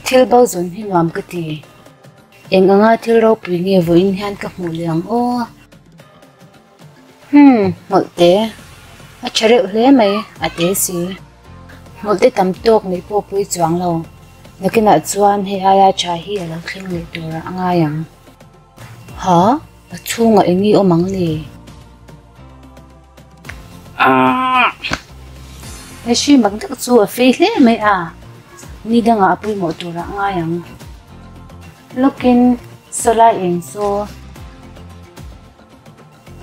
Thil bo zawn hi nuam ka ti. Eng anga thil ropui nge vawiin hian ka hmuh leh ang aw. Hmm, hmawlh te. A tha reuh hle mai, a te si. Hmawlh te tam tawk neih pawh pui chuang lo. Nakinah chuan hei aia tha hi a lo thleng leh turah a ngai ang. Ha? A chhungah eng nge awm ang le? He hri mak deuh chu a fei hle mai a, ni dangah a pawimawh turah a ngai ang. Lawkin sawlai eng saw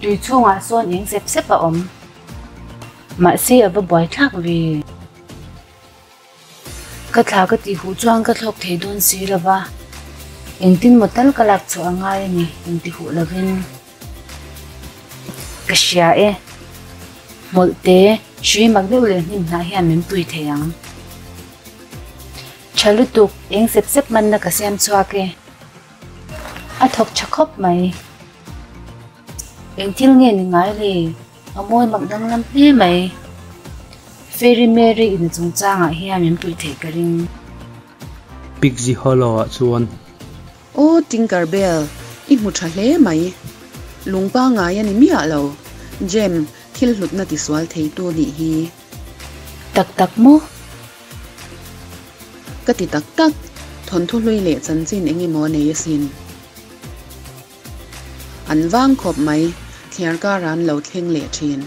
tui chhungah sawn eng sep sep a awm. Mahse a va buai thlak ve. Ka thla ka tih huh chuan ka thlawk thei dawn si lo va, engtin maw tal ka lak chhuah a ngai a ni engti huh lovin ka hria e. Hmawlh te, hrui mak deuh leh hnim hnah hian min pui thei ang. Tha lutuk, eng sep sep manna ka siam chhuak e. A thawk tha khawp mai. Eng thil nge ni ngai le? A mawi mak danglam hle mai. Fairy Mary in chungchangah hian min puih theih ka ring. Pixie Hollow ah chuan. Aw Tinker Bell, i hmu tha hle mai. Lung pangngai a ni miah lo. Jem, thil hlutna tisual theitu nih hi. Tak tak maw? Ka ti tak tak. Thawnthu hlui leh chanchin eng emaw nei asin. An vang khawp mai, thliar kar an lo thleng leh thin.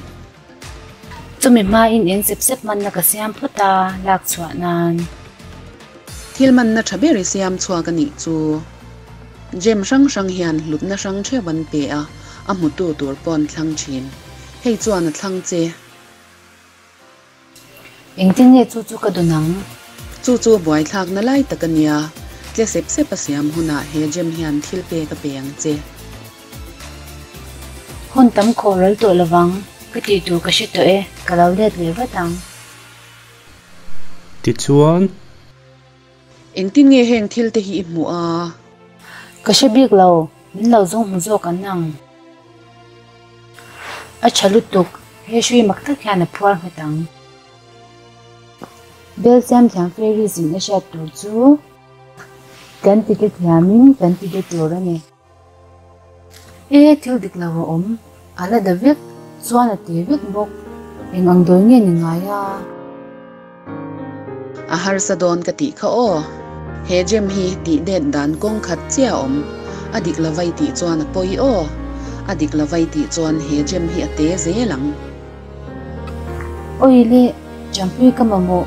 Chumi hmain eng sep sep manna ka siam phawt a, lak chhuah nan. Thil manna tha ber i siam chhuak a nih chu. Gem hrang hrang hian hlutna hrang theuh an pe a, a hmutu tur pawn thlang thin. Hei chuan a thlang che. Engtin nge chu chu ka dawn ang? Chu chu buaithlakna lai tak a nia. Tle sep sep a siam hunah he gem hian thil pek a pe ang che. Hun tam khawh ral tawh lovang, ka tih tur ka hre tawh e, ka lo let leh vat ang. Tichuan. Engtin nge heng thil te hi i hmuh a? Ka hre bik lo, min lo zawng hmu zawk an ang. A tha lutuk, he hrui mak tak hian a phuar nghet ang. Bel siam thiam fairies in a hriat tur chu kan ti te thiamin kan ti te tur a ni. E thil dik lo a awm, a la da vek, chuan a ti vek bawk. Eng ang dawi nge ni ngai a? A harsa dawn ka tih kha aw. He gem hi tih det dan kawng khat chiah a awm. A dik lo vai tih chuan a pawi aw. A dik lo vai tih chuan he gem hi a te zel ang. Awi le, Champui ka mamawh,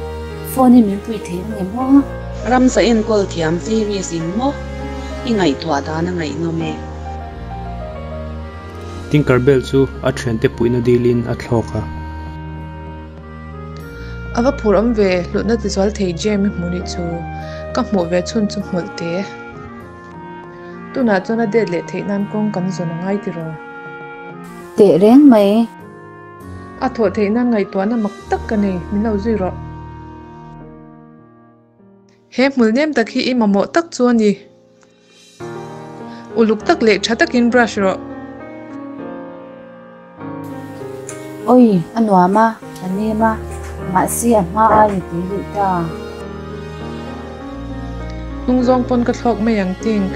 phone hi min pui thei ang em aw? Ramsa enkawl thiam series in maw? I ngaihtuah dan a ngaihnawm e. Tinker Bell chu a thiante puihna dilin a thlawk a. A va phur awm ve, hlutna tizual thei Jam i hmuh nih chu. Ka hmuh ve chhun chu hmawlh te. Tunah chuan a det leh theih nan kawng kan zawn a ngai tiraw? Teh reng mai. A thawh theih nan ngaihtuahna mak tak ka nei, min lo zui rawh. He hmul nem tak hi i mamawh tak chu a ni. Uluk tak leh tha takin brush rawh. Oi, a nuam a, a nem a, mahse a hma aiin a tui leh ta. Hnung zawng pawn ka thlawk mai ang tink.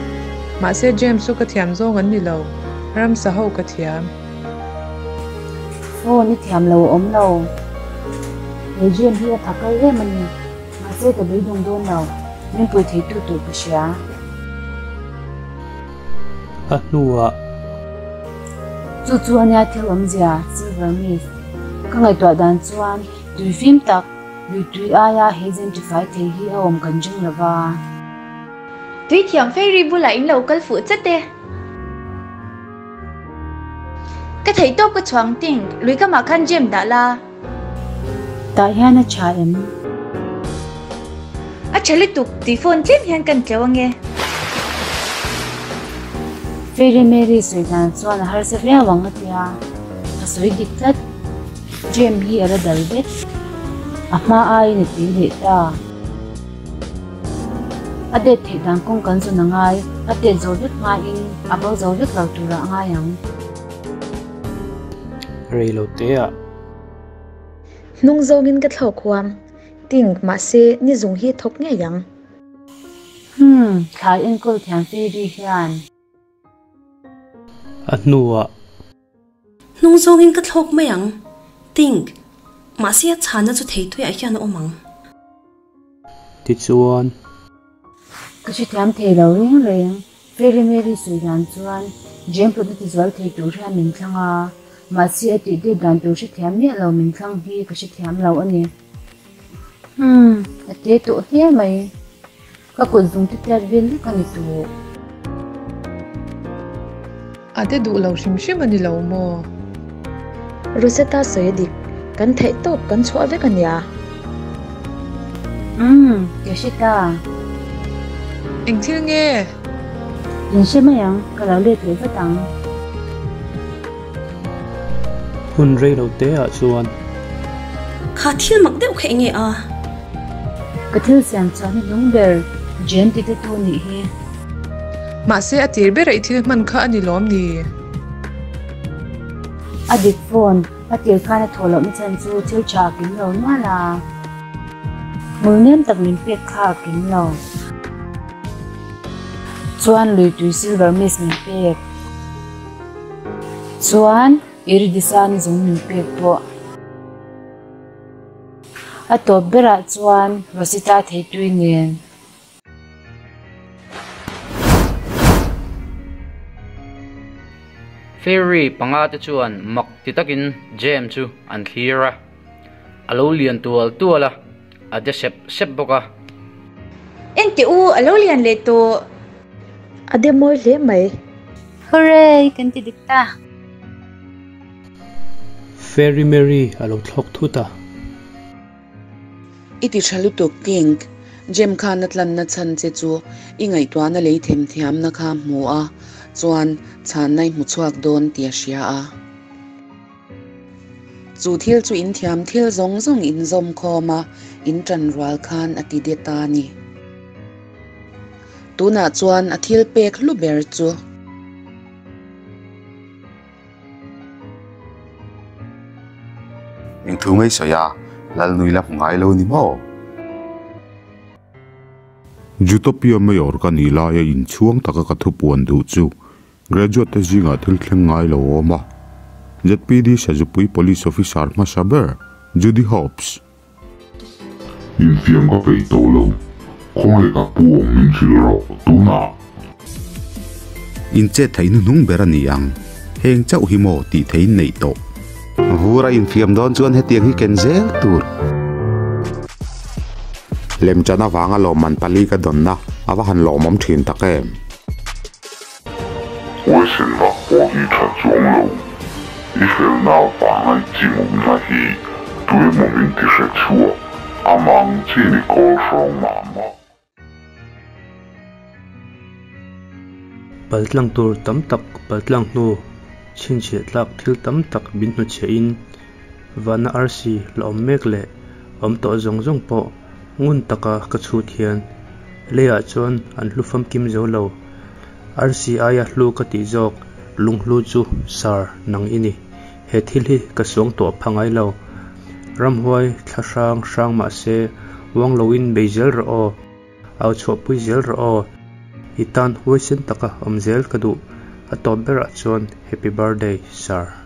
Mahse James chu ka thiam zawng an ni lo, ramsa ho ka thiam. Phone i thiam lo a awm lo. He James hi a tha kal em a ni. Mahse ka beidawng dawn lo, min pui theitu tur ka hria. A hnuah. Chu chu ania thil awmzia, Silver Mist. Ka ngaihtuah dan chuan tui fim tak, lui tui aia he zentify thei hi a awm kan ring lo va. Tui thiam fairy bulah in lo kal fuh chat e. Ka theihtawp ka chhuang ting, lui kamah khan gem dah la. Tah hian a tha em? A tha lutuk tih phone tlem hian kan tleu ange. Fairy Mary sawi dan chuan a harsa viau ang a tia, a sawi dik tlat. Gem hi a la dal vek. A hma aiin a tui leh ta. A det theih dan kawng kan zawn a ngai, a tet zo vek hmain a bo zo vek lo turah a ngai ang. Rei lo te ah. Hnung zawngin ka thlawk huam. Tink, mahse, ni zung hi thawk ngei ang. Hmm, thlai enkawl thiam Fairy hian. A hnuah. Hnung zawngin ka thlawk mai ang. Tink. Mahse a chhanna chu theituiah hian a awm ang. Tichuan. Ka hrethiam thei lo reng reng. Fairy Mary sawi dan chuan Jem hlutna tizual thei tur hian min thlang a, mahse a tih det dan tur hrethiam miah lo min thlang hi ka hrethiam lo a ni. Hmm, a te tawh hle mai. Ka kut zung te tiat vel lek a ni tawh. A te duh lo hrim hrim a ni lo maw? Rosetta sawi a dik, kan theih tawp kan chhuah vek a nia. Umm, ka hre ta. Eng thil nge? In hre mai ang, ka lo let leh vat ang. Hun rei lo te ah chuan. Kha thil mak deuh kha enge a? Ka thil siam chuan hi hnung ber Jen ti te tu nih hi. Mahse a tir ber a i thil hman kha a ni lawm ni? A dik phone a tir khan a thawh lohna chhan chu thil tha a kim lo nual a. Hmul nem tak min pek kha a kim lo. Chuan lui tui silver mist min pek. Chuan Iridisa ni zung min pek pawh. A tawp berah chuan Rosita theitui nen. Fairy panga te chuan mak ti takin Jam chu an thlir a, a lo lian tual tual a, a de sep sep bawk a. Enteh u, a lo lian leh tawh. A de mawi hle mai. Hooray! Kan ti dik ta. Fairy Mary a lo thlawk thut a. I ti tha lutuk King. Jem khan a tlanna chhan che chu i ngaihtuahna lei themthiamna kha hmu a, chuan chhanna i hmu chhuak dawn tih a hria a. Chu thil chu in thiam thil zawng zawng in zawm khawm a, in ṭan rual khan a ti det a ni. Tunah chuan a thil pek hlu ber chu. Eng thu ngei sawi a, Lalnui la hmu ngai lo ni maw? Jutopia Mayor ka nih laia inchhuang taka ka thupuan duh chu Graduate te zingah thil thleng ngai lo a awm a. ZPD Sazupui Police Officer hmasa ber Judy Hopps. Infiam ka peih tawh lo. Khawnge ka pu awm min hrilh rawh tunah. In chet theih hnuhnung ber a ni ang. Heng chauh hi maw tih theihin neih tawh. Vur a infiam dawn chuan hetiang hi ken zel tur. Lemchan avanga lawmman pali ka dawnna a va han lawmawm thin tak em. Huaisenna pawh hi tha chuang lo. I felna avanga i chimawmna hi tuemaw min ti hre chhuak a mang chin i kawl hrawng mah mah. Paltlang tur tam tak paltlang hnu chhinchhiah tlak thil tam tak min hnuchhiahin vana arsi la awm mek leh awm tawh zawng zawng pawh ngun taka ka chhut hian leiah chuan an hlu famkim zo lo. Arsi aia hlu ka tih zawk lunghlu chu Sir nang i ni. He thil hi ka suang tawh pha ngai lo. Ramhuai thla hrang hrang mah se uang loin bei zel rawh aw, au chhuahpui zel rawh aw. I tan huaisen taka awm zel ka duh. A tawp berah chuan Happy Birthday Sir.